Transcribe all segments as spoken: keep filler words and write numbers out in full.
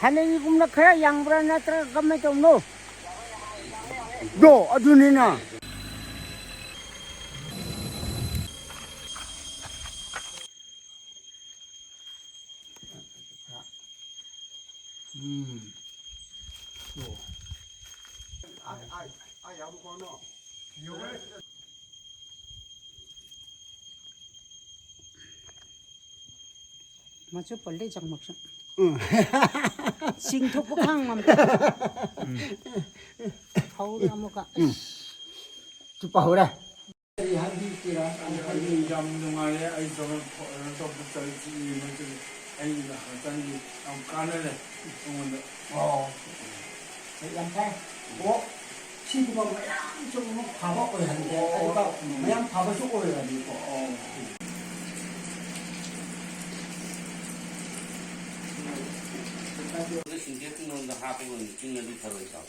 ꯍꯥꯟꯅꯒꯤꯒꯨꯝꯅ ꯈꯔ ꯌꯥꯡꯕ꯭ꯔꯥ, ꯅꯠꯇ꯭ꯔꯒ ꯀꯃꯥꯏꯅ ꯇꯧꯕꯅꯣ? ꯗꯣ ꯑꯗꯨꯅꯤꯅ꯫ ꯎꯝ꯫ ꯗꯣ꯫ ꯃꯆꯨ ꯄꯜꯂꯤ ꯆꯪꯃꯛꯁꯨ꯫ ꯎꯝ꯫ ꯆꯤꯡꯊꯣꯛꯄ ꯈꯥꯡ ꯉꯝꯗꯦ꯫ ꯎꯝ꯫ ꯍꯧꯔꯦ ꯑꯃꯨꯛꯀ꯫ ꯎꯝ꯫ ꯆꯨꯞꯄ ꯍꯧꯔꯦ꯫ ꯀꯔꯤ ꯍꯥꯏꯕꯤꯁꯤꯔꯥ? ꯑꯩ, ꯑꯩ ꯌꯥꯝ ꯅꯨꯡꯉꯥꯏꯔꯦ꯫ ꯑꯩ ꯁꯣꯝꯗ ꯀꯩꯅꯣ ꯇꯧꯕ ꯆꯠꯂꯤ, ꯆꯤꯡ ꯌꯦꯡꯕ ꯆꯠꯂꯤ꯫ ꯑꯩ ꯍꯛꯆꯥꯡꯒꯤ ꯌꯥꯝ ꯀꯥꯟꯅꯔꯦ ꯑꯩꯉꯣꯟꯗ꯫ ꯑꯣ꯫ ꯌꯥꯝ ꯐꯩ꯫ ꯑꯣ, ꯁꯤꯒꯨꯝꯕ ꯃꯌꯥꯝꯁꯨ ꯑꯃꯨꯛ ꯐꯕ ꯑꯣꯏꯍꯟꯒꯦ꯫ ꯑꯣ꯫ ꯑꯗꯨꯒ ꯃꯌꯥꯝ ꯐꯕꯁꯨ ꯑꯣꯏꯔꯅꯤꯀꯣ꯫ ꯑꯣ꯫ ꯁꯤꯟꯇꯦꯛꯁ ꯅꯣꯟꯗ ꯍꯥꯞꯄꯒ ꯑꯣꯏꯅ ꯆꯤꯡꯉꯗꯤ ꯐꯔꯣꯏꯗ꯭ꯔꯣ?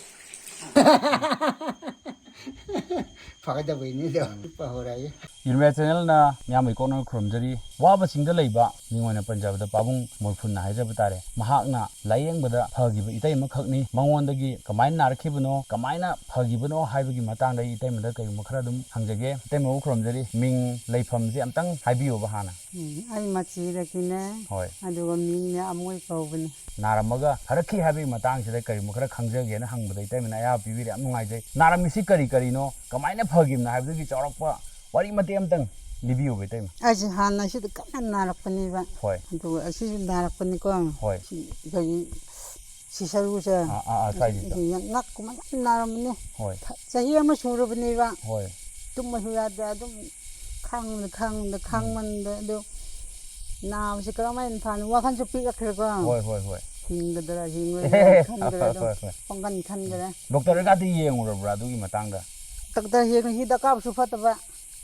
ꯐꯒꯗꯕꯩꯅꯤꯗꯣ꯫ ꯄꯥꯍꯧꯔꯥꯏ꯫ ꯌꯨꯝꯕ ꯆꯦꯅꯦꯜꯅ ꯃꯤꯌꯥꯝꯕ ꯏꯀꯣꯛꯅ ꯈꯨꯔꯨꯝꯖꯔꯤ꯫ ꯋꯥꯕꯁꯤꯡꯗ ꯂꯩꯕ ꯃꯤꯡ ꯑꯣꯏꯅ ꯄꯟꯖꯕꯗ ꯄꯥꯕꯨꯡ ꯃꯣꯔꯐꯨꯟꯅ ꯍꯥꯏꯖꯕ ꯇꯥꯔꯦ꯫ ꯃꯍꯥꯛꯅ ꯂꯥꯌꯦꯡꯕꯗ ꯐꯈꯤꯕ ꯏꯇꯩ ꯑꯃꯈꯛꯅꯤ꯫ ꯃꯉꯣꯟꯗꯒꯤ ꯀꯃꯥꯏꯅ ꯅꯥꯔꯛꯈꯤꯕꯅꯣ, ꯀꯃꯥꯏꯅ ꯐꯈꯤꯕꯅꯣ ꯍꯥꯏꯕꯒꯤ ꯃꯇꯥꯡꯗ ꯑꯩ ꯏꯇꯩꯃꯗ ꯀꯔꯤꯒꯨꯝꯕ ꯈꯔ ꯑꯗꯨꯝ ꯍꯪꯖꯒꯦ꯫ ꯏꯇꯩꯃꯕꯨ ꯈꯨꯔꯨꯝꯖꯔꯤ꯫ ꯃꯤꯡ, ꯂꯩꯐꯝꯁꯦ ꯑꯝꯇꯪ ꯍꯥꯏꯕꯤꯌꯣꯕ ꯍꯥꯟꯅ꯫ ꯎꯝ, ꯑꯩ ꯃꯆꯤꯗꯒꯤꯅꯦ꯫ ꯍꯣꯏ꯫ ꯑꯗꯨꯒ ꯃꯤꯡꯅꯦ ꯑꯃꯣꯏ ꯀꯧꯕꯅꯦ꯫ ꯅꯥꯔꯝꯃꯒ ꯐꯔꯛꯈꯤ ꯍꯥꯏꯕꯒꯤ ꯃꯇꯥꯡꯁꯤꯗ ꯀꯔꯤꯒꯨꯝꯕ ꯈꯔ ꯈꯪꯖꯒꯦꯅ ꯍꯪꯕꯗ ꯏꯇꯩꯃꯅ ꯑꯌꯥꯕ ꯄꯤꯕꯤꯔꯦ, ꯌꯥꯝ ꯅꯨꯡꯉꯥꯏꯖꯩ꯫ ꯅꯥꯔꯝꯃꯤꯁꯤ ꯀꯔꯤ ꯀꯔꯤꯅꯣ, ꯀꯃꯥꯏꯅ ꯐꯈꯤꯕꯅꯣ ꯍꯥꯏꯕꯗꯨꯒꯤ ꯆꯥꯎꯔꯥꯛꯄ ꯋꯥꯔꯤ ꯃꯇꯦꯛ ꯑꯃꯇꯪ ꯂꯤꯕꯤꯌꯨꯕ, ꯏꯇꯩꯃ꯫ ꯑꯩꯁꯦ ꯍꯥꯟꯅ ꯁꯤꯗ ꯀꯟꯅ ꯅꯥꯔꯛꯄꯅꯦꯕ꯫ ꯍꯣꯏ꯫ ꯑꯗꯨꯒ ꯑꯁꯤꯁꯨ ꯅꯥꯔꯛꯄꯅꯤꯀꯣ꯫ ꯍꯣꯏ꯫ ꯁꯤ ꯑꯩꯈꯣꯏꯒꯤ ꯁꯤ ꯁꯔꯨꯁꯦ꯫ ꯑꯥ, ꯑꯥ, ꯑꯥ, ꯁ꯭ꯋꯥꯏꯁꯤꯗ꯫ ꯁꯤ ꯉꯛ ꯀꯨꯝꯍꯩ ꯌꯥꯝ ꯅꯥꯔꯝꯕꯅꯦ꯫ ꯍꯣꯏ꯫ ꯊ-, ꯆꯍꯤ ꯑꯃ ꯁꯨꯔꯕꯅꯦꯕ꯫ ꯍꯣꯏ꯫ ꯇꯨꯝꯕꯁꯨ ꯌꯥꯗꯦ, ꯑꯗꯨꯝ ꯈꯥꯡꯕꯗ, ꯈꯥꯡꯕꯗ, ꯎꯝ꯫ ꯈꯥꯡꯃꯟꯗ ꯑꯗꯨ ꯅꯥꯕꯁꯦ ꯀꯔꯝꯍꯥꯏꯅ ꯐꯅꯤ? ꯋꯥꯈꯜꯁꯨ ꯄꯤꯛꯂꯛꯈ꯭ꯔꯦꯀꯣ꯫ ꯍꯣꯏ, ꯍꯣꯏ, ꯍꯣꯏ꯫ ꯍꯤꯡꯒꯗ꯭ꯔꯥ, ꯍꯤꯡꯉꯣꯏꯗ꯭ꯔꯥ ꯈꯟꯈ꯭ꯔꯦ ꯑꯗꯨꯝ꯫ ꯍꯣꯏ, ꯍꯣꯏ꯫ ꯄꯥꯡꯒꯟ ꯈꯟꯈ꯭ꯔꯦ꯫ ꯗꯣꯛꯇꯔꯗꯒꯗꯤ ꯌꯦꯡꯉꯨꯔꯕ꯭ꯔꯥ ꯑꯗꯨꯒꯤ ꯃꯇꯥꯡꯗ? ꯗꯣꯛꯇꯔ ꯌꯦꯡꯉ ꯍꯤꯗꯥꯛ ꯀꯥꯞꯁꯨ ꯐꯠꯇꯕ꯫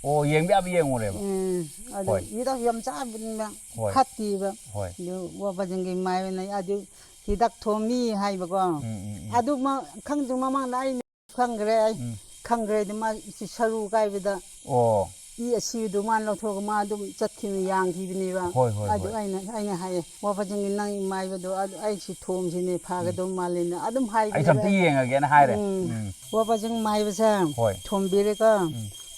ꯑꯣ, ꯌꯦꯡꯕ ꯌꯥꯕ ꯌꯦꯡꯉꯨꯔꯦꯕ? ꯎꯝ, ꯑꯗꯨ ꯍꯣꯏ꯫ ꯍꯤꯗꯥꯛ ꯌꯥꯝ ꯆꯥꯕꯅꯤꯅ ꯍꯣꯏ꯫ ꯐꯠꯇꯦꯕ꯫ ꯍꯣꯏ꯫ ꯑꯗꯨ ꯋꯥ ꯕꯖꯟꯒꯤ ꯃꯥꯏ ꯑꯣꯏꯅ ꯑꯗꯨ ꯍꯤꯗꯥꯛ ꯊꯣꯝꯃꯤ ꯍꯥꯏꯕꯀꯣ꯫ ꯎꯝ, ꯎꯝ, ꯎꯝ꯫ ꯑꯗꯨ ꯃ-, ꯈꯪꯗ꯭ꯔꯤ ꯃꯃꯥꯡꯗ ꯑꯩ ꯈꯪꯈ꯭ꯔꯦ ꯑꯩ꯫ ꯎꯝ꯫ ꯈꯪꯈ꯭ꯔꯦ ꯑꯗꯨ ꯃꯥ ꯁꯤ ꯁꯔꯨ ꯀꯥꯏꯕꯗ꯫ ꯑꯣ꯫ ꯏ ꯑꯁꯤꯕꯗꯣ ꯃꯥꯅ ꯂꯧꯊꯣꯛꯑꯒ ꯃꯥ ꯑꯗꯨꯝ ꯆꯠꯈꯤꯕꯅꯤ, ꯌꯥꯡꯈꯤꯕꯅꯤꯕ꯫ ꯍꯣꯏ, ꯍꯣꯏ, ꯑꯗꯨ ꯍꯣꯏ꯫ ꯑꯩꯅ ꯑꯩꯅ ꯍꯥꯏꯌꯦ, "ꯋꯥ ꯐꯖꯤꯡꯒꯤ ꯅꯪ ꯃꯥꯏꯕꯗꯣ ꯑꯗꯨ ꯑꯩ ꯁꯤ ꯊꯣꯝꯁꯤꯅꯦ ꯐꯥꯒꯗꯧ ꯃꯥꯜꯂꯦꯅ" ꯑꯗꯨꯝ ꯑꯩꯁꯨ ꯑꯝꯇ ꯍꯥꯏꯕꯅꯦꯕ꯫ ꯌꯦꯡꯉꯒꯦꯅ ꯍꯥꯏꯔꯦ꯫ ꯎꯝ꯫ ꯎꯝ꯫ ꯋꯥ ꯐꯖꯤꯡ ꯃꯥꯏꯕꯁꯦ ꯍꯣꯏ꯫ ꯊꯣꯝꯕꯤꯔꯦꯀꯣ꯫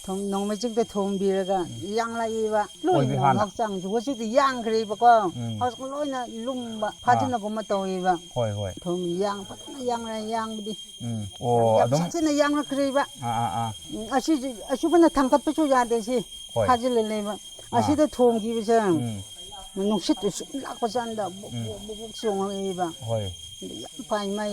ꯊꯣꯝ-, ꯅꯣꯡꯃꯩ ꯆꯤꯛꯇ ꯊꯣꯝꯕꯤꯔꯒ ꯌꯥꯡꯂꯛꯏꯕ꯫ ꯑꯣꯏꯕꯤ ꯂꯣꯏꯅ ꯍꯥꯟꯅ꯫ ꯍꯛꯆꯥꯡꯁꯨ ꯍꯧꯖꯤꯛꯇꯤ ꯌꯥꯡꯈ꯭ꯔꯦꯕꯀꯣ꯫ ꯎꯝ꯫ ꯍꯧꯖꯤꯛ ꯂꯣꯏꯅ ꯂꯨꯝꯕ ꯐꯥꯖꯤꯟꯅꯒꯨꯝꯕ ꯇꯧꯋꯦꯕ꯫ ꯍꯣꯏ, ꯍꯣꯏ꯫ ꯊꯣꯝ ꯌꯥꯡ ꯐꯖꯅ ꯌꯥꯡꯔꯦ, ꯌꯥꯡꯕꯗꯤ꯫ ꯎꯝ꯫ ꯑꯣ, ꯌꯥꯝ ꯑꯗꯨꯝ꯫ ꯁꯥꯊꯤꯅ ꯌꯥꯡꯂꯛꯈ꯭ꯔꯦꯕ꯫ ꯑꯥ, ꯑꯥ, ꯑꯥ꯫ ꯎꯝ, ꯑꯁꯤꯁꯨ, ꯑꯁꯨꯃꯥꯏꯅ ꯊꯥꯡꯒꯠꯄꯁꯨ ꯌꯥꯗꯦ ꯁꯤ꯫ ꯍꯣꯏ꯫ ꯐꯥꯖꯤꯜꯂ ꯂꯩꯕ꯫ ꯑꯁꯤꯗ ꯊꯣꯝꯈꯤꯕꯁꯦ ꯎꯝ꯫ ꯅꯨꯡꯁꯤꯠꯇꯨ ꯁꯨꯝ ꯂꯥꯛꯄ Chand book, book, book, book ꯆꯣꯡꯉꯛꯑꯦꯕ꯫ ꯍꯣꯏ꯫ ꯑꯗꯨ ꯌꯥꯝ ꯐꯩ, ꯃꯥꯏ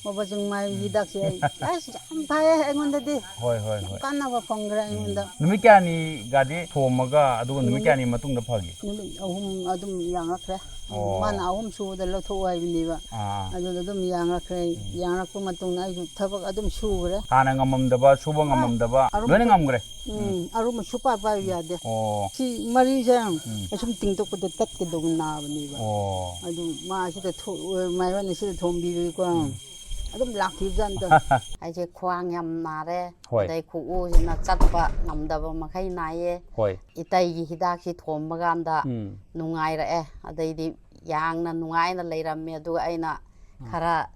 ꯕꯕꯥ ꯆꯤꯡꯃꯥꯏ ꯍꯤꯗꯥꯛꯁꯦ ꯑꯩ, ꯑꯁ, ꯌꯥꯝ ꯐꯩꯌꯦ ꯑꯩꯉꯣꯟꯗꯗꯤ꯫ ꯍꯣꯏ, ꯍꯣꯏ, ꯍꯣꯏ꯫ ꯀꯥꯟꯅꯕ ꯐꯪꯈ꯭ꯔꯦ ꯑꯩꯉꯣꯟꯗ꯫ ꯅꯨꯃꯤꯠ ꯀꯌꯥꯅꯤꯒꯗꯤ ꯊꯣꯝꯃꯒ, ꯑꯗꯨꯒ ꯅꯨꯃꯤꯠ ꯅꯨꯃꯤꯠ ꯀꯌꯥꯅꯤ ꯃꯇꯨꯡꯗ ꯐꯒꯦ? ꯅꯨꯃꯤꯠ ꯑꯍꯨꯝ ꯑꯗꯨꯝ ꯌꯥꯡꯂꯛꯈ꯭ꯔꯦ꯫ ꯑꯣ꯫ ꯃꯥꯅ ꯑꯍꯨꯝ ꯁꯨꯕꯗ ꯂꯧꯊꯣꯛꯑꯣ ꯍꯥꯏꯕꯅꯦꯕ꯫ ꯑꯥ꯫ ꯑꯗꯨꯗ ꯑꯗꯨꯝ ꯌꯥꯡꯂꯛꯈ꯭ꯔꯦ꯫ ꯌꯥꯡꯂꯛꯄ ꯃꯇꯨꯡꯗ ꯑꯩꯁꯨ ꯊꯕꯛ ꯑꯗꯨꯝ ꯁꯨꯈ꯭ꯔꯦ꯫ ꯍꯥꯟꯅ ꯉꯝꯃꯝꯗꯕ, ꯁꯨꯕ ꯉꯝꯃꯝꯗꯕ, ꯑꯔꯨꯝ-, ꯂꯣꯏꯅ ꯉꯝꯈ꯭ꯔꯦ꯫ ꯎꯝ, ꯑꯔꯨꯝꯕ ꯁꯨꯄꯥꯏ ꯄꯥꯏꯕ ꯌꯥꯗꯦ꯫ ꯑꯣ꯫ ꯁꯤ ꯃꯔꯤꯁꯦ ꯑꯁꯨꯝ ꯇꯤꯡꯊꯣꯛꯄꯗ ꯇꯠꯀꯗꯧꯕ ꯅꯥꯕꯅꯦꯕ꯫ ꯑꯣ꯫ ꯑꯗꯨ ꯃꯥ ꯁꯤꯗ ꯊꯣ-, ꯃꯥꯏꯕꯅ ꯁꯤꯗ ꯊꯣꯝꯕꯤꯕꯒꯤꯀꯣ꯫ ꯑꯗꯨꯝ ꯂꯥꯛꯈꯤꯕꯖꯥꯠꯅꯤꯗ꯫ ꯑꯩꯁꯦ ꯈ꯭ꯋꯥꯡ ꯌꯥꯝ ꯅꯥꯔꯦ꯫ ꯍꯣꯏ꯫ ꯑꯗꯩ ꯈꯨꯎꯁꯤꯅ ꯆꯠꯄ ꯉꯝꯗꯕ ꯃꯈꯩ ꯅꯥꯏꯌꯦ꯫ ꯍꯣꯏ꯫ ꯏꯇꯩꯒꯤ ꯍꯤꯗꯥꯛꯁꯤ ꯊꯣꯝꯕ ꯀꯥꯟꯗ ꯎꯝ꯫ ꯅꯨꯡꯉꯥꯏꯔꯛꯑꯦ꯫ ꯑꯗꯩꯗꯤ ꯌꯥꯡꯅ ꯅꯨꯡꯉꯥꯏꯅ ꯂꯩꯔꯝꯃꯦ꯫ ꯑꯗꯨꯒ ꯑꯩꯅ ꯈꯔ,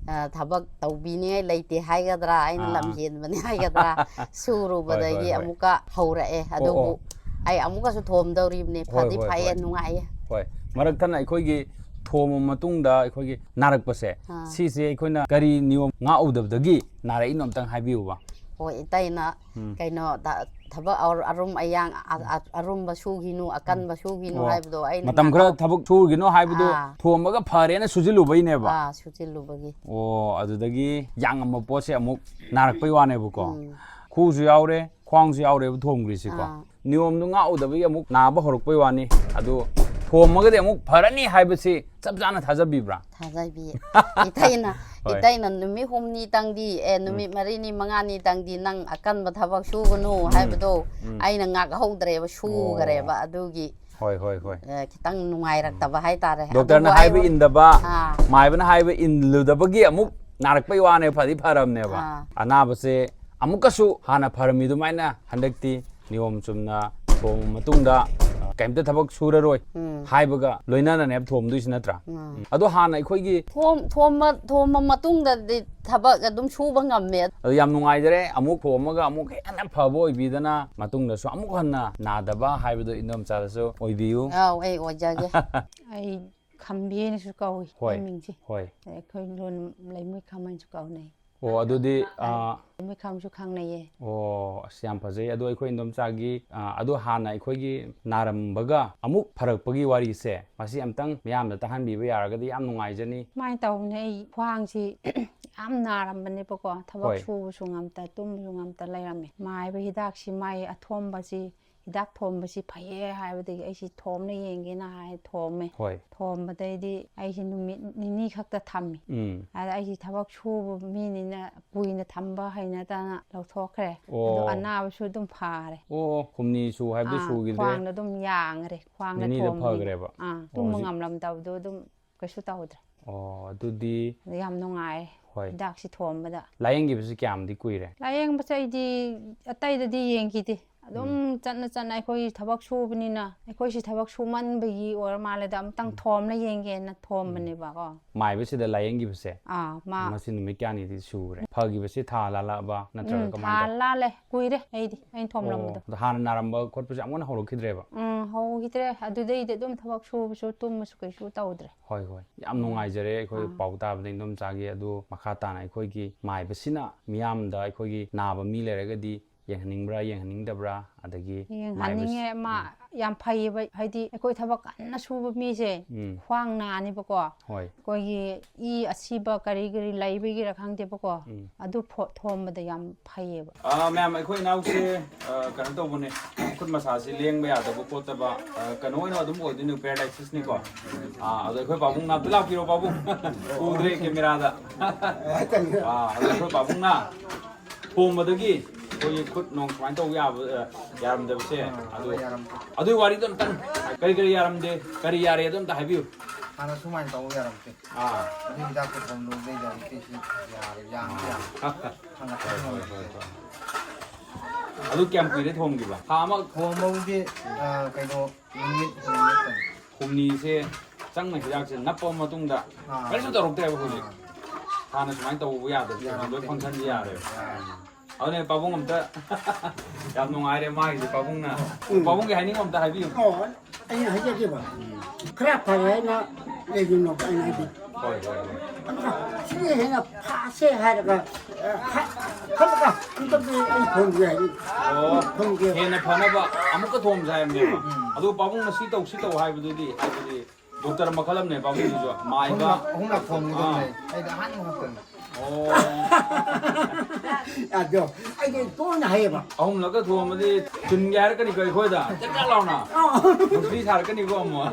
ꯑ, ꯊꯕꯛ ꯇꯧꯕꯤꯅꯤꯡꯉꯥꯏ ꯂꯩꯇꯦ ꯍꯥꯏꯒꯗ꯭ꯔꯥ, ꯑꯩꯅ ꯑꯥ꯫ ꯂꯝ ꯍꯦꯟꯕꯅꯤ ꯍꯥꯏꯒꯗ꯭ꯔꯥ, ꯍꯣꯏ, ꯁꯨꯔꯨꯕꯗꯒꯤ ꯍꯣꯏ, ꯍꯣꯏ꯫ ꯑꯃꯨꯛꯀ ꯍꯧꯔꯛꯑꯦ꯫ ꯑꯣ, ꯑꯗꯨꯕꯨ ꯑꯣ꯫ ꯑꯩ ꯑꯃꯨꯛꯀꯁꯨ ꯊꯣꯝꯗꯧꯔꯤꯕꯅꯤ꯫ ꯍꯣꯏ, ꯐꯗꯤ ꯍꯣꯏ, ꯐꯩꯌꯦ, ꯍꯣꯏ꯫ ꯅꯨꯡꯉꯥꯏꯌꯦ꯫ ꯍꯣꯏ꯫ ꯃꯔꯛ ꯊꯠꯅ ꯑꯩꯈꯣꯏꯒꯤ ꯊꯣꯝꯕ ꯃꯇꯨꯡꯗ ꯑꯩꯈꯣꯏꯒꯤ ꯅꯥꯔꯛꯄꯁꯦ, ꯑꯥ꯫ ꯁꯤꯁꯦ ꯑꯩꯈꯣꯏꯅ ꯀꯔꯤ ꯅꯤꯌꯣꯝ ꯉꯥꯛꯎꯗꯕꯗꯒꯤ ꯅꯥꯔꯛꯏꯅꯣ ꯑꯝꯇꯪ ꯍꯥꯏꯕꯤꯌꯨꯕ꯫ ꯍꯣꯏ, ꯏꯇꯩꯅ ꯎꯝ꯫ ꯀꯩꯅꯣ ꯊ-, ꯊꯕꯛ ꯑꯔꯨꯝ ꯑꯌꯥꯡ, ꯑ-, ꯑ-, ꯑꯔꯨꯝꯕ ꯁꯨꯈꯤꯅꯨ, ꯑꯀꯟꯕ ꯁꯨꯈꯤꯅꯨ ꯑꯣ꯫ ꯍꯥꯏꯕꯗꯣ ꯑꯩꯅ ꯃꯇꯝ ꯈꯔ ꯉꯥꯛꯍꯧ- ꯊꯕꯛ ꯁꯨꯈꯤꯅꯨ ꯍꯥꯏꯕꯗꯣ ꯑꯥ꯫ ꯊꯣꯝꯃꯒ ꯐꯔꯦꯅ ꯁꯨꯖꯤꯜꯂꯨꯕꯩꯅꯦꯕ꯫ ꯑꯥ, ꯁꯨꯖꯤꯜꯂꯨꯕꯒꯤ꯫ ꯑꯣ, ꯑꯗꯨꯗꯒꯤ ꯌꯥꯡꯉꯝꯕ ꯄꯣꯠꯁꯦ ꯑꯃꯨꯛ ꯅꯥꯔꯛꯄꯩ ꯋꯥꯅꯦꯕꯀꯣ꯫ ꯎꯝ꯫ ꯈꯨꯁꯨ ꯌꯥꯎꯔꯦ, ꯈ꯭ꯋꯥꯡꯁꯨ ꯌꯥꯎꯔꯦꯕ ꯊꯣꯝꯈ꯭ꯔꯤꯁꯤꯀꯣ꯫ ꯑꯥ꯫ ꯅꯤꯌꯣꯝꯗꯨ ꯉꯥꯛꯎꯗꯕꯒꯤ ꯑꯃꯨꯛ ꯅꯥꯕ ꯍꯧꯔꯛꯄꯩ ꯋꯥꯅꯤ꯫ ꯑꯗꯨ ꯊꯣꯝꯃꯒꯗꯤ ꯑꯃꯨꯛ ꯐꯔꯅꯤ ꯍꯥꯏꯕꯁꯤ ꯆꯞ ꯆꯥꯅ ꯊꯥꯖꯕꯤꯕ꯭ꯔꯥ? ꯊꯥꯖꯕꯤ꯫ ꯏꯇꯩꯅ, ꯍꯣꯏ꯫ ꯏꯇꯩꯅ ꯅꯨꯃꯤꯠ ꯍꯨꯝꯅꯤꯇꯪꯗꯤ, ꯑꯦ, ꯅꯨꯃꯤꯠ ꯃꯔꯤꯅꯤ ꯃꯉꯥꯅꯤꯇꯪꯗꯤ ꯅꯪ ꯑꯀꯟꯕ ꯊꯕꯛ ꯁꯨꯒꯅꯨ ꯍꯥꯏꯕꯗꯣ ꯎꯝ꯫ ꯑꯩꯅ ꯉꯥꯛꯍꯧꯗ꯭ꯔꯦꯕ, ꯁꯨꯈꯔꯦꯕ꯫ ꯑꯗꯨꯒꯤ, ꯍꯣꯏ, ꯍꯣꯏ, ꯍꯣꯏ꯫ ꯑꯦ, ꯈꯤꯇꯪ ꯅꯨꯡꯉꯥꯏꯔꯛꯇꯕ ꯍꯥꯏꯇꯥꯔꯦ꯫ ꯗꯣꯛꯇꯔꯅ ꯑꯗꯨꯕꯨ ꯍꯥꯏꯕ ꯑꯩꯉꯣꯟ- ꯏꯟꯗꯕ, ꯑꯥ꯫ ꯃꯥꯏꯕꯅ ꯍꯥꯏꯕ ꯏꯜꯂꯨꯗꯕꯒꯤ ꯑꯃꯨꯛ ꯅꯥꯔꯛꯄꯩ ꯋꯥꯅꯦ, ꯐꯗꯤ ꯐꯔꯝꯅꯦꯕ꯫ ꯑꯥ꯫ ꯑꯅꯥꯕꯁꯦ ꯑꯃꯨꯛꯀꯁꯨ ꯍꯥꯟꯅ ꯐꯔꯝꯃꯤ ꯑꯗꯨꯃꯥꯏꯅ ꯍꯟꯗꯛꯇꯤ ꯅꯤꯌꯣꯝ ꯆꯨꯝꯅ ꯊꯣꯡꯉ ꯃꯇꯨꯡꯗ, ꯑ, ꯀꯩꯝꯇ ꯊꯕꯛ ꯁꯨꯔꯔꯣꯏ ꯎꯝ꯫ ꯍꯥꯏꯕꯒ ꯂꯣꯏꯅꯅꯅꯦꯕ ꯊꯣꯝꯗꯣꯏꯁꯤ, ꯅꯠꯇ꯭ꯔꯥ? ꯎꯝ꯫ ꯎꯝ꯫ ꯑꯗꯣ ꯍꯥꯟꯅ ꯑꯩꯈꯣꯏꯒꯤ ꯊꯣꯝ-, ꯊꯣꯝꯕ, ꯊꯣꯝꯕ ꯃꯇꯨꯡꯗꯗꯤ ꯊꯕꯛ ꯑꯗꯨꯝ ꯁꯨꯕ ꯉꯝꯃꯦ꯫ ꯑꯗꯣ ꯌꯥꯝ ꯅꯨꯡꯉꯥꯏꯖꯔꯦ, ꯑꯃꯨꯛ ꯊꯣꯝꯃꯒ ꯑꯃꯨꯛ ꯍꯦꯟꯅ ꯐꯕ ꯑꯣꯏꯕꯤꯗꯅ ꯃꯇꯨꯡꯗꯁꯨ ꯑꯃꯨꯛ ꯍꯟꯅ ꯅꯥꯗꯕ ꯍꯥꯏꯕꯗꯣ ꯏꯟꯗꯣꯝꯆꯥꯗꯁꯨ ꯑꯣꯏꯕꯤꯌꯨ꯫ ꯑꯧ, ꯑꯩ ꯑꯣꯏꯖꯒꯦ꯫ ꯑꯩ ꯈꯝꯕꯤꯅꯁꯨ ꯀꯧꯏ, ꯍꯣꯏ, ꯑꯩ ꯃꯤꯡꯁꯦ꯫ ꯍꯣꯏ꯫ ꯑꯩꯈꯣꯏ ꯂꯣꯟ ꯂꯩꯃꯨ ꯈꯝ ꯍꯥꯏꯅꯁꯨ ꯀꯧꯅꯩ꯫ ꯑꯣ, ꯑꯗꯨꯗꯤ, ꯑꯥ, ꯑꯥ, ꯂꯩꯃꯨ ꯈꯝꯁꯨ ꯈꯪꯅꯩꯌꯦ꯫ ꯑꯣ, ꯑꯁ, ꯌꯥꯝ ꯐꯖꯩ꯫ ꯑꯗꯣ ꯑꯩꯈꯣꯏ ꯏꯟꯗꯣꯝꯆꯥꯒꯤ, ꯑꯥ, ꯑꯗꯣ ꯍꯥꯟꯅ ꯑꯩꯈꯣꯏꯒꯤ ꯅꯥꯔꯝꯕꯒ ꯑꯃꯨꯛ ꯐꯔꯛꯄꯒꯤ ꯋꯥꯔꯤꯁꯦ, ꯃꯁꯤ ꯑꯝꯇꯪ ꯃꯤꯌꯥꯝꯗ ꯇꯥꯍꯟꯕꯤꯕ ꯌꯥꯔꯒꯗꯤ ꯌꯥꯝ ꯅꯨꯡꯉꯥꯏꯖꯅꯤ꯫ ꯁꯨꯃꯥꯏꯅ ꯇꯧꯕꯅꯦ, ꯑꯩ ꯈ꯭ꯋꯥꯡꯁꯤ ꯌꯥꯝ ꯅꯥꯔꯝꯕꯅꯦꯕꯀꯣ, ꯊꯕꯛ ꯍꯣꯏ꯫ ꯁꯨꯕꯁꯨ ꯉꯝꯇ, ꯇꯨꯝꯕꯁꯨ ꯉꯝꯇ ꯂꯩꯔꯝꯃꯦ꯫ ꯃꯥꯏꯕ ꯍꯤꯗꯥꯛꯁꯤ, ꯃꯥꯏ ꯑꯊꯣꯝꯕꯁꯤ ꯍꯤꯗꯥꯛ ꯊꯣꯝꯕꯁꯤ ꯐꯩꯌꯦ ꯍꯥꯏꯕꯗꯒꯤ ꯑꯩꯁꯤ ꯊꯣꯝꯅ ꯌꯦꯡꯒꯦꯅ ꯍꯥꯏ ꯊꯣꯝꯃꯦ꯫ ꯍꯣꯏ꯫ ꯊꯣꯝꯕꯗꯩꯗꯤ ꯑꯩꯁꯤ ꯅꯨꯃꯤꯠ ꯅꯤꯅꯤ ꯈꯛꯇ ꯊꯝꯃꯤ꯫ ꯎꯝ꯫ ꯑꯗ ꯑꯩꯁꯤ ꯊꯕꯛ ꯁꯨꯕ ꯃꯤꯅꯤꯅ ꯀꯨꯏꯅ ꯊꯝꯕ ꯍꯩꯅꯗꯅ ꯂꯧꯊꯣꯛꯈ꯭ꯔꯦ꯫ ꯑꯗꯣ ꯑꯣ꯫ ꯑꯅꯥꯕꯁꯨ ꯑꯗꯨꯝ ꯐꯔꯦ꯫ ꯑꯣ, ꯍꯨꯝꯅꯤ ꯁꯨ ꯍꯥꯏꯕꯗꯤ ꯑꯥ, ꯁꯨꯈꯤꯗ꯭ꯔꯦ? ꯈ꯭ꯋꯥꯡꯗꯣ ꯑꯗꯨꯝ ꯌꯥꯡꯈ꯭ꯔꯦ꯫ ꯈ꯭ꯋꯥꯡꯗ ꯅꯤꯅꯤꯗ ꯊꯣꯝꯕꯅꯤꯅ꯫ ꯐꯈ꯭ꯔꯦꯕ? ꯑꯥ, ꯑꯣ, ꯇꯨꯝꯕ ꯍꯧꯖꯤꯛ ꯉꯝꯂꯝꯗꯕꯗꯣ ꯑꯗꯨꯝ ꯀꯩꯁꯨ ꯇꯧꯗ꯭ꯔꯦ꯫ ꯑꯣ, ꯑꯗꯨꯗꯤ ꯑꯗ ꯌꯥꯝ ꯅꯨꯡꯉꯥꯏꯔꯦ꯫ ꯍꯣꯏ꯫ ꯍꯤꯗꯥꯛꯁꯤ ꯊꯣꯝꯕꯗ꯫ ꯂꯥꯌꯦꯡꯈꯤꯕꯁꯤ ꯀꯌꯥꯝꯗꯤ ꯀꯨꯏꯔꯦ? ꯂꯥꯌꯦꯡꯕꯁꯦ ꯑꯩꯗꯤ ꯑꯇꯩꯗꯗꯤ ꯌꯦꯡꯈꯤꯗꯦ꯫ ꯑꯗꯨꯝ ꯎꯝ꯫ ꯆꯠꯅ ꯆꯠꯅ ꯑꯩꯈꯣꯏ ꯊꯕꯛ ꯁꯨꯕꯅꯤꯅ, ꯑꯩꯈꯣꯏꯁꯤ ꯊꯕꯛ ꯁꯨꯃꯟꯕꯒꯤ ꯑꯣꯏꯔ ꯃꯥꯜꯂꯦꯗ, ꯑꯝꯇꯪ ꯎꯝ꯫ ꯊꯣꯝꯅ ꯌꯦꯡꯒꯦꯅ ꯎꯝ꯫ ꯊꯣꯝꯕꯅꯦꯕꯀꯣ꯫ ꯃꯥꯏꯕꯁꯤꯗ ꯂꯥꯌꯦꯡꯈꯤꯕꯁꯦ ꯑꯥ, ꯃꯥ ꯃꯁꯤ ꯅꯨꯃꯤꯠ ꯀꯌꯥꯅꯤꯗꯤ ꯁꯨꯔꯦ? ꯐꯈꯤꯕꯁꯦ ꯊꯥ ꯂꯥꯜꯂꯛꯑꯕ ꯅꯠꯇ꯭ꯔꯒ ꯎꯝ, ꯀꯃꯥꯏꯅ ꯊꯥ ꯇꯧ? ꯂꯥꯜꯂꯦ, ꯀꯨꯏꯔꯦ ꯑꯩꯗꯤ, ꯑꯩꯅ ꯊꯣꯝꯂꯝꯕꯗꯣ꯫ ꯑꯣ, ꯑꯗꯣ ꯍꯥꯟꯅ ꯅꯥꯔꯝꯕ ꯈꯣꯠꯄꯁꯦ ꯌꯥꯝ ꯀꯟꯅ ꯍꯧꯔꯛꯈꯤꯗ꯭ꯔꯦꯕ? ꯎꯝ, ꯍꯧꯈꯤꯗ꯭ꯔꯦ꯫ ꯑꯗꯨꯗꯩꯗꯤ ꯑꯗꯨꯝ ꯊꯕꯛ ꯁꯨꯕꯁꯨ ꯇꯨꯝꯕꯁꯨ ꯀꯩꯁꯨ ꯇꯧꯗ꯭ꯔꯦ꯫ ꯍꯣꯏ, ꯍꯣꯏ꯫ ꯌꯥꯝ ꯎꯝ꯫ ꯅꯨꯡꯉꯥꯏꯖꯔꯦ ꯑꯩꯈꯣꯏ ꯑꯥ꯫ ꯄꯥꯎ ꯇꯥꯕꯗ ꯏꯟꯗꯣꯝꯆꯥꯒꯤ꯫ ꯑꯗꯨ ꯃꯈꯥ ꯇꯥꯅ ꯑꯩꯈꯣꯏꯒꯤ ꯃꯥꯏꯕꯁꯤꯅ ꯃꯤꯌꯥꯝꯗ, ꯑꯩꯈꯣꯏꯒꯤ ꯅꯥꯕ ꯃꯤ ꯂꯩꯔꯒꯗꯤ ꯌꯦꯡꯍꯟꯅꯤꯡꯕ꯭ꯔꯥ, ꯌꯦꯡꯍꯟꯅꯤꯡꯗꯕ꯭ꯔꯥ, ꯑꯗꯒꯤ ꯌꯦꯡꯍꯟꯅꯤꯡꯉꯦ꯫ ꯃꯥꯏꯕꯁ-, ꯃꯥ ꯎꯝ꯫ ꯌꯥꯝ ꯐꯩꯌꯦꯕ, ꯍꯥꯏꯗꯤ ꯑꯩꯈꯣꯏ ꯊꯕꯛ ꯀꯟꯅ ꯁꯨꯕ ꯃꯤꯁꯦ ꯎꯝ꯫ ꯈ꯭ꯋꯥꯡ ꯅꯥꯅꯤꯕꯀꯣ꯫ ꯍꯣꯏ꯫ ꯑꯩꯈꯣꯏꯒꯤ ꯏ ꯑꯁꯤꯕ ꯀꯔꯤ ꯀꯔꯤ ꯂꯩꯕꯒꯤꯔ ꯈꯪꯗꯦꯕꯀꯣ꯫ ꯎꯝ꯫ ꯑꯗꯨ ꯐꯣ-, ꯊꯣꯝꯕꯗ ꯌꯥꯝ ꯐꯩꯌꯦꯕ꯫ ꯑꯥ, ꯃꯌꯥꯝ, ꯑꯩꯈꯣꯏ ꯏꯅꯥꯎꯁꯦ, ꯑ, ꯀꯩꯅꯣ ꯇꯧꯕꯅꯦ, ꯈꯨꯠ ꯃꯁꯥꯁꯤ ꯂꯦꯡꯕ ꯌꯥꯗꯕ ꯈꯣꯠꯇꯕ, ꯑ, ꯀꯩꯅꯣ ꯑꯣꯏꯅ ꯑꯗꯨꯝ ꯑꯣꯏꯗꯣꯏꯅꯦ, paralysis ꯅꯤꯀꯣ꯫ ꯑꯥ, ꯑꯗꯣ ꯑꯩꯈꯣꯏ ꯄꯥꯕꯨꯡ ꯅꯥꯝꯇ ꯂꯥꯛꯄꯤꯔꯣ, ꯄꯥꯕꯨꯡ꯫ ꯎꯗ꯭ꯔꯦ camera ꯗ꯫ ꯑꯥ, ꯑꯗꯣ ꯑꯩꯈꯣꯏ ꯄꯥꯕꯨꯡꯅ ꯊꯣꯝꯕꯗꯒꯤ ꯑꯩꯈꯣꯏꯒꯤ ꯈꯨꯠ ꯅꯨꯡ ꯁꯨꯃꯥꯏꯅ ꯇꯧꯕ ꯌꯥꯕ, ꯑ, ꯌꯥꯔꯝꯗꯕꯁꯦ, ꯑꯗꯣ ꯌꯥꯔꯝꯗꯦ꯫ ꯑꯗꯨꯒꯤ ꯋꯥꯔꯤꯗꯣ ꯑꯝꯇꯪ, ꯀꯔꯤ ꯀꯔꯤ ꯌꯥꯔꯝꯗꯦ, ꯀꯔꯤ ꯌꯥꯔꯦ, ꯑꯗꯣ ꯑꯝꯇ ꯍꯥꯏꯕꯤꯌꯨ꯫ ꯍꯥꯟꯅ ꯁꯨꯃꯥꯏꯅ ꯇꯧꯕ ꯌꯥꯔꯝꯗꯦ꯫ ꯑꯥ꯫ ꯑꯗꯨ ꯍꯤꯗꯥꯛꯇꯣ ꯊꯣꯝꯂꯨꯕꯗꯩꯗꯤ ꯍꯧꯖꯤꯛꯇꯤ ꯁꯤ ꯌꯥꯔꯦ, ꯌꯥꯡꯗꯤ ꯌꯥꯔꯦ꯫ ꯑꯥ꯫ ꯊꯥꯡꯒꯠꯄ ꯍꯣꯏ, ꯍꯣꯏ, ꯉꯝꯗꯦ꯫ ꯍꯣꯏ, ꯍꯣꯏ꯫ ꯑꯗꯨ ꯀꯌꯥꯝ ꯀꯨꯏꯔꯦ ꯊꯣꯡꯈꯤꯕ? ꯊꯥ ꯑꯃ? ꯊꯣꯡꯕꯕꯨꯗꯤ ꯑ, ꯀꯩꯅꯣ ꯅꯨꯃꯤꯠ ꯍꯨꯝꯅꯤ ꯅꯠꯇꯅ꯫ ꯍꯨꯝꯅꯤꯁꯦ ꯆꯪꯅ ꯍꯤꯗꯥꯛꯁꯦ ꯅꯞꯄ ꯃꯇꯨꯡꯗ ꯑꯥ꯫ ꯀꯔꯤꯁꯨ ꯇꯧꯔꯛꯇ꯭ꯔꯦꯕ ꯍꯧꯖꯤꯛ꯫ ꯑꯥ꯫ ꯍꯥꯟꯅ ꯁꯨꯃꯥꯏꯅ ꯇꯧꯕ ꯌꯥꯗꯕ ꯍꯧꯖꯤꯛ ꯂꯣꯏ ꯌꯥꯔꯛꯇꯦ꯫ ꯐꯪꯁꯟꯁꯦ ꯌꯥꯔꯦꯕ꯫ ꯑꯥ꯫ ꯑꯗꯨꯅꯦ ꯄꯥꯕꯨꯡ ꯑꯝꯇ ꯌꯥꯝ ꯅꯨꯡꯉꯥꯏꯔꯦ ꯃꯥꯒꯤꯁꯦ ꯄꯥꯕꯨꯡꯅ꯫ ꯄꯥꯕꯨꯡꯒꯤ ꯍꯥꯏꯅꯤꯡꯕ ꯑꯝꯇ ꯍꯥꯏꯕꯤꯌꯨ꯫ ꯑꯣ ꯑꯩꯅ ꯍꯥꯏꯖꯒꯦꯕ ꯈꯔ ꯐꯔꯦ ꯍꯥꯏꯅ ꯂꯩꯒꯅꯣ ꯑꯩꯅ ꯍꯥꯏꯗꯤ ꯍꯣꯏ ꯍꯣꯏ ꯍꯣꯏ꯫ ꯑꯗꯨꯒ ꯁꯤꯗꯤ ꯍꯦꯟꯅ ꯐꯥꯁꯦ ꯍꯥꯏꯔꯒ ꯑ, ꯈ- ꯈꯜꯂꯒ ꯑꯝꯇꯪꯗꯤ ꯑꯩ ꯐꯣꯟꯁꯦ ꯍꯥꯏꯗꯤ ꯑꯣ ꯐꯪꯒꯦ꯫ ꯍꯦꯟꯅ ꯐꯅꯕ ꯑꯃꯨꯛꯀ ꯊꯣꯝꯁꯦ ꯍꯥꯏꯕꯅꯦꯕ꯫ ꯑꯗꯨ ꯄꯥꯕꯨꯡꯅ ꯁꯤ ꯇꯧ ꯁꯤ ꯇꯧ ꯍꯥꯏꯕꯗꯨꯗꯤ ꯍꯥꯏꯕꯗꯤ ꯗꯣꯛꯇꯔ ꯃꯈꯜ ꯑꯃꯅꯦ ꯄꯥꯕꯨꯡꯁꯤꯁꯨ ꯃꯥꯏꯕ꯫ ꯑꯍꯨꯝꯂꯛ ꯑꯍꯨꯝꯂꯛ ꯊꯣꯡꯒꯗꯕꯅꯦ꯫ ꯑꯩꯗꯤ ꯑꯍꯥꯟꯕ ꯈꯛꯇꯅꯤ꯫ ꯑꯣ ꯑꯗꯣ ꯑꯩꯗꯤ ꯇꯣꯏꯅ ꯍꯥꯏꯌꯦꯕ ꯑꯍꯨꯝꯂꯛꯀ ꯊꯣꯝꯕꯗꯤ ꯆꯤꯟꯒꯦ ꯍꯥꯏꯔꯛꯀꯅꯤꯀꯣ ꯑꯩꯈꯣꯏꯗ ꯆꯦꯛ ꯆꯦꯛ ꯂꯥꯎꯅ꯫ ꯃꯨꯁꯂꯤ ꯁꯥꯔꯛꯀꯅꯤꯀꯣ ꯑꯃꯨꯛ꯫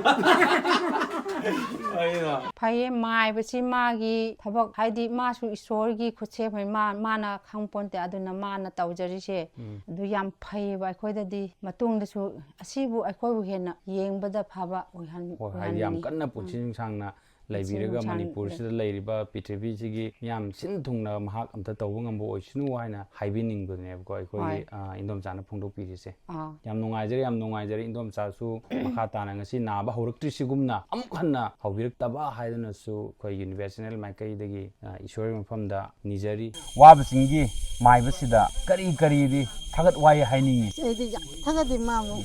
ꯑꯩꯅ ꯐꯩꯌꯦ, ꯃꯥꯏꯕꯁꯤ ꯃꯥꯒꯤ ꯊꯕꯛ ꯍꯥꯏꯗꯤ ꯃꯥꯁꯨ ꯏꯁꯣꯔꯒꯤ ꯈꯨꯠꯁꯦꯝ ꯍꯥꯏ ꯃꯥ ꯃꯥꯅ ꯈꯪꯄꯣꯟꯇꯦ꯫ ꯑꯗꯨꯅ ꯃꯥꯅ ꯇꯧꯖꯔꯤꯁꯦ ꯑꯗꯨ ꯌꯥꯝ ꯐꯩꯌꯦꯕ꯫ ꯑꯩꯈꯣꯏꯗꯗꯤ ꯃꯇꯨꯡꯗꯁꯨ ꯑꯁꯤꯕꯨ ꯑꯩꯈꯣꯏꯕꯨ ꯍꯦꯟꯅ ꯌꯦꯡꯕꯗ ꯐꯕ ꯑꯣꯏꯍꯟ- ꯍꯣꯏ ꯍꯥꯏꯗꯤ ꯌꯥꯝ ꯑꯣꯏꯍꯟꯅꯤꯡꯉꯤ꯫ ꯀꯟꯅ ꯎꯝ꯫ ꯄꯨꯟꯁꯤ ꯅꯨꯡꯁꯥꯡꯅ ꯂꯩꯕꯤꯔꯒ ꯅꯨꯡꯁꯥꯡꯅ ꯃꯅꯤꯄꯨꯔꯁꯤꯗ ꯂꯩꯔꯤꯕ ꯄ꯭ꯔꯤꯊꯤꯕꯤꯁꯤꯒꯤ ꯃꯤꯌꯥꯝ ꯁꯤꯟ ꯊꯨꯡꯅ ꯃꯍꯥꯛ ꯑꯝꯇ ꯇꯧꯕ ꯉꯝꯕ ꯑꯣꯏꯁꯅꯨ ꯍꯥꯏꯅ ꯍꯥꯏꯕꯤꯅꯤꯡꯕꯗꯨꯅꯦꯕꯀꯣ ꯑꯩꯈꯣꯏꯒꯤ ꯍꯣꯏ꯫ ꯑ, ꯏꯟꯗꯣꯝꯆꯥꯅ ꯐꯣꯡꯗꯣꯛꯄꯤꯔꯤꯁꯦ꯫ ꯑꯥ꯫ ꯌꯥꯝ ꯅꯨꯡꯉꯥꯏꯖꯔꯦ ꯌꯥꯝ ꯅꯨꯡꯉꯥꯏꯖꯔꯦ ꯏꯟꯗꯣꯝꯆꯥꯁꯨ ꯃꯈꯥ ꯇꯥꯅ ꯉꯁꯤ ꯅꯥꯕ ꯍꯧꯔꯛꯇ꯭ꯔꯤꯁꯤꯒꯨꯝꯅ ꯑꯃꯨꯛ ꯍꯟꯅ ꯍꯧꯕꯤꯔꯛꯇꯕ ꯍꯥꯏꯗꯨꯅꯁꯨ ꯑꯩꯈꯣꯏ ꯌꯨꯅꯤꯚꯔꯁꯦꯜ ꯃꯥꯏꯀꯩꯗꯒꯤ ꯑ, ꯏꯁꯣꯔꯒꯤ ꯃꯐꯝꯗ ꯅꯤꯖꯔꯤ꯫ ꯋꯥꯕꯁꯤꯡꯒꯤ ꯃꯥꯏꯕꯁꯤꯗ ꯀꯔꯤ ꯀꯔꯤꯗꯤ ꯊꯥꯒꯠ ꯋꯥꯍꯩ ꯍꯥꯏꯅꯤꯡꯉꯤ? ꯑꯩꯗꯤ ꯌꯥꯝ ꯊꯥꯒꯠꯂꯤ ꯃꯥꯕꯨ꯫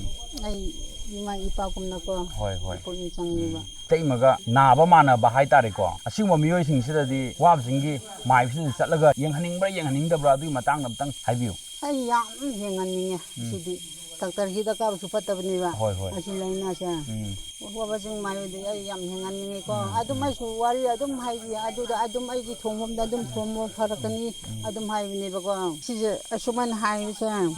ꯑꯩ ꯏꯃꯥ ꯏꯄꯥꯀꯨꯝꯅꯀꯣ ꯍꯣꯏ ꯍꯣꯏ꯫ ꯄꯨꯛꯅꯤꯡ ꯆꯪꯉꯤꯕ꯫ ꯏꯇꯩꯃꯒ ꯅꯥꯕ ꯃꯥꯟꯅꯕ ꯍꯥꯏꯇꯥꯔꯦꯀꯣ꯫ ꯑꯁꯤꯒꯨꯝꯕ ꯃꯤꯑꯣꯏꯁꯤꯡꯁꯤꯗꯗꯤ ꯋꯥꯕꯁꯤꯡꯒꯤ ꯃꯥꯏꯕꯁꯤꯗ ꯆꯠꯂꯒ ꯌꯦꯡꯍꯟꯅꯤꯡꯕ꯭ꯔꯥ ꯌꯦꯡꯍꯟꯅꯤꯡꯗꯕ꯭ꯔꯥ ꯑꯗꯨꯒꯤ ꯃꯇꯥꯡꯗ ꯑꯝꯇꯪ ꯍꯥꯏꯕꯤꯌꯨ꯫ ꯑꯩ ꯌꯥꯝ ꯌꯦꯡꯍꯟꯅꯤꯡꯉꯦ꯫ ꯁꯤꯗꯤ ꯗꯥꯛꯇꯔ ꯍꯤꯗꯥꯛ ꯀꯥꯞꯄꯁꯨ ꯐꯠꯇꯕꯅꯦꯕ꯫ ꯍꯣꯏ, ꯍꯣꯏ꯫ ꯑꯁꯤ ꯂꯥꯏꯅꯥꯁꯦ꯫ ꯎꯝ꯫ ꯋꯥꯕꯁꯤꯡ ꯃꯥꯏꯕꯗꯤ ꯑꯩ ꯌꯥꯝ ꯌꯦꯡꯍꯟꯅꯤꯡꯉꯦꯀꯣ꯫ ꯑꯗꯨꯝ ꯑꯩꯁꯨ ꯋꯥꯔꯤ ꯑꯗꯨꯝ ꯍꯥꯏꯕꯤ ꯑꯗꯨꯗ ꯑꯗꯨꯝ ꯑꯩꯒꯤ ꯊꯣꯡꯐꯝꯗ ꯑꯗꯨꯝ ꯊꯣꯡꯕ ꯐꯔꯛꯀꯅꯤ ꯑꯗꯨꯝ ꯍꯥꯏꯕꯅꯦꯕꯀꯣ꯫ ꯁꯤꯁꯦ ꯑꯁꯨꯃꯥꯏꯅ ꯍꯥꯏꯕꯁꯦ ꯌꯥꯝ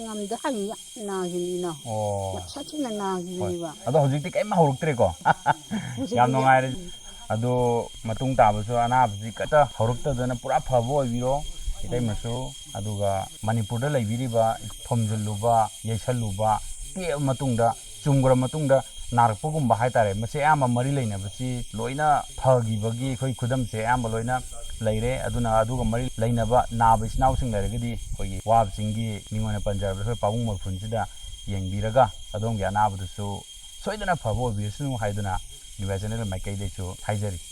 ꯉꯝꯗꯦ꯫ ꯑꯩ ꯌꯥꯝ ꯅꯥꯈꯤꯕꯅꯤꯅ꯫ ꯑꯣ꯫ ꯌꯥꯝ ꯁꯥꯊꯤꯅ ꯅꯥꯈꯤꯕꯅꯦꯕ꯫ ꯑꯗꯣ ꯍꯧꯖꯤꯛꯇꯤ ꯀꯩꯝ ꯍꯧꯔꯛꯇ꯭ꯔꯦꯀꯣ꯫ ꯍꯧꯖꯤꯛꯇꯤ ꯌꯥꯝ ꯅꯨꯡꯉꯥꯏꯔꯦ꯫ ꯑꯗꯣ ꯃꯇꯨꯡ ꯇꯥꯕꯁꯨ ꯑꯅꯥꯕꯁꯤ ꯀꯩꯝꯇ ꯍꯧꯔꯛꯇꯗꯅ ꯄꯨꯔꯥ ꯐꯕ ꯑꯣꯏꯕꯤꯔꯣ ꯏꯇꯩꯃꯁꯨ꯫ ꯑꯗꯨꯒ ꯃꯅꯤꯄꯨꯔꯗ ꯂꯩꯕꯤꯔꯤꯕ ꯊꯣꯝꯖꯤꯜꯂꯨꯕ, ꯌꯩꯁꯜꯂꯨꯕ, ꯇꯦꯛꯑꯕ ꯃꯇꯨꯡꯗ, ꯆꯨꯝꯈ꯭ꯔ ꯃꯇꯨꯡꯗ ꯅꯥꯔꯛꯄꯒꯨꯝꯕ ꯍꯥꯏꯇꯥꯔꯦ꯫ ꯃꯁꯤ ꯑꯌꯥꯝꯕ ꯃꯔꯤ ꯂꯩꯅꯕꯁꯤ ꯂꯣꯏꯅ ꯐꯈꯤꯕꯒꯤ ꯑꯩꯈꯣꯏ ꯈꯨꯗꯝꯁꯦ ꯑꯌꯥꯝꯕ ꯂꯣꯏꯅ ꯂꯩꯔꯦ꯫ ꯑꯗꯨꯅ ꯑꯗꯨꯒ ꯃꯔꯤ ꯂꯩꯅꯕ ꯅꯥꯕ ꯏꯆꯤꯟ ꯏꯅꯥꯎꯁꯤꯡ ꯂꯩꯔꯒꯗꯤ ꯑꯩꯈꯣꯏꯒꯤ ꯋꯥꯕ ꯆꯤꯡꯒꯤ ꯃꯤꯡ ꯑꯣꯏꯅ ꯄꯟꯖꯔꯕꯗ ꯑꯩꯈꯣꯏ ꯄꯥꯕꯨꯡ ꯃꯔꯨꯞ ꯐꯨꯟꯁꯤꯗ ꯌꯦꯡꯕꯤꯔꯒ ꯑꯗꯣꯝꯒꯤ ꯑꯅꯥꯕꯗꯨꯁꯨ ꯁꯣꯏꯗꯅ ꯐꯕ ꯑꯣꯏꯕꯤꯔꯁꯅꯨ ꯍꯥꯏꯗꯨꯅ ꯅꯤꯚꯥꯏ ꯆꯦꯅꯦꯜ ꯃꯥꯏꯀꯩꯗꯩꯁꯨ ꯍꯥꯏꯖꯔꯤ꯫